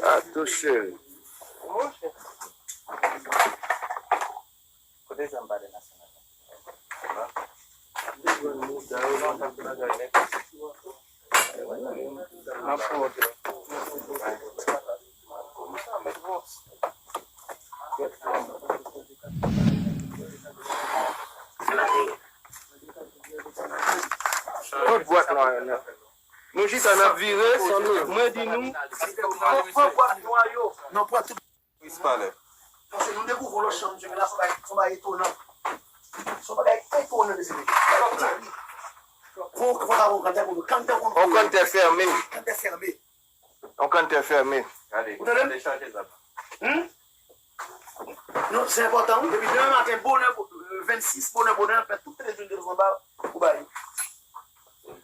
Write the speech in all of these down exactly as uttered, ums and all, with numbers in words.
Atò cheri. Tout bwat nwa yo nèt. Nou chita n ap vire, mwen di nou. Pran bwat nwa yo. Non, pran tout. Paske nou dekouvri yon lòt chanm, mesye, men la se yon bagay, se yon bagay etonan. Se yon bagay etonan, mesye. Pou, pou, pou, pou, kantè pou nou, kantè pou nou. On kantè fèmen. Kantè fèmen. On kantè fèmen. Ou tande m? Hmm? Non, se enpòtan, wi. Depi demen maten, bonè, vennsis, bonè, bonè, fè tout televizyon, televizyon anba, ou bay.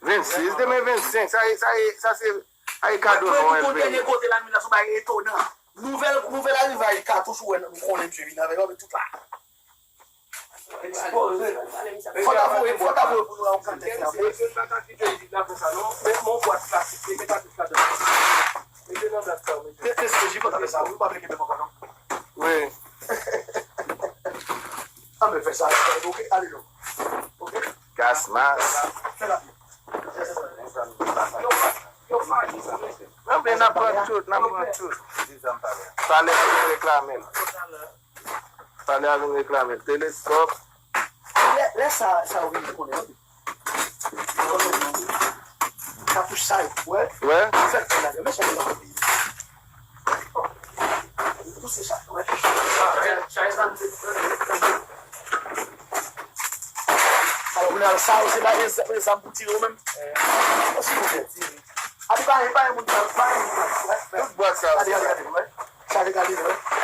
Vennsis, demen vennsenk, sa e, sa e, sa se, sa e kado nou, L P. Dènye kote lannuit la, se yon bagay etonan. Nouvèl, nouvèl arivaj katouch ou wè, nou konnen, mesye, vin avè yo, men tout la. Ekspoze. Fò ta voye, fò ta voye pou nou la, yon kantè fèmen. Mesye, pa ta kite li la konsa, non. Met yon bwat plastik, met katouch ladan. Mete nan bwat sa, mete. Mete S P J, fò ta fè sa, wi, ou pa vle kenbe m ankò, non. Wi. Ann fè sa, ok, ale non. Ok? Gas mask. Fè la. Yo, yo fayi sa, mesye. Non, men n ap pran tout, n ap pran tout. Talè a vin reklame l. Talè a vin reklame l. Teleskòp. Lè, lè sa, sa yo vin konnen, wi. Katouch sa yo, wè. Wè. Fèt la, men sa yo la. Pouse sa, wè. Alò, kounye a, sa yo, se pa gen zam pou tire yo menm. Osi pou fè tire. Api pa, pa gen moun, pa gen moun, wè. Tout bwat sa yo. Gade, gade, gade, wè. Sa, gade, wè.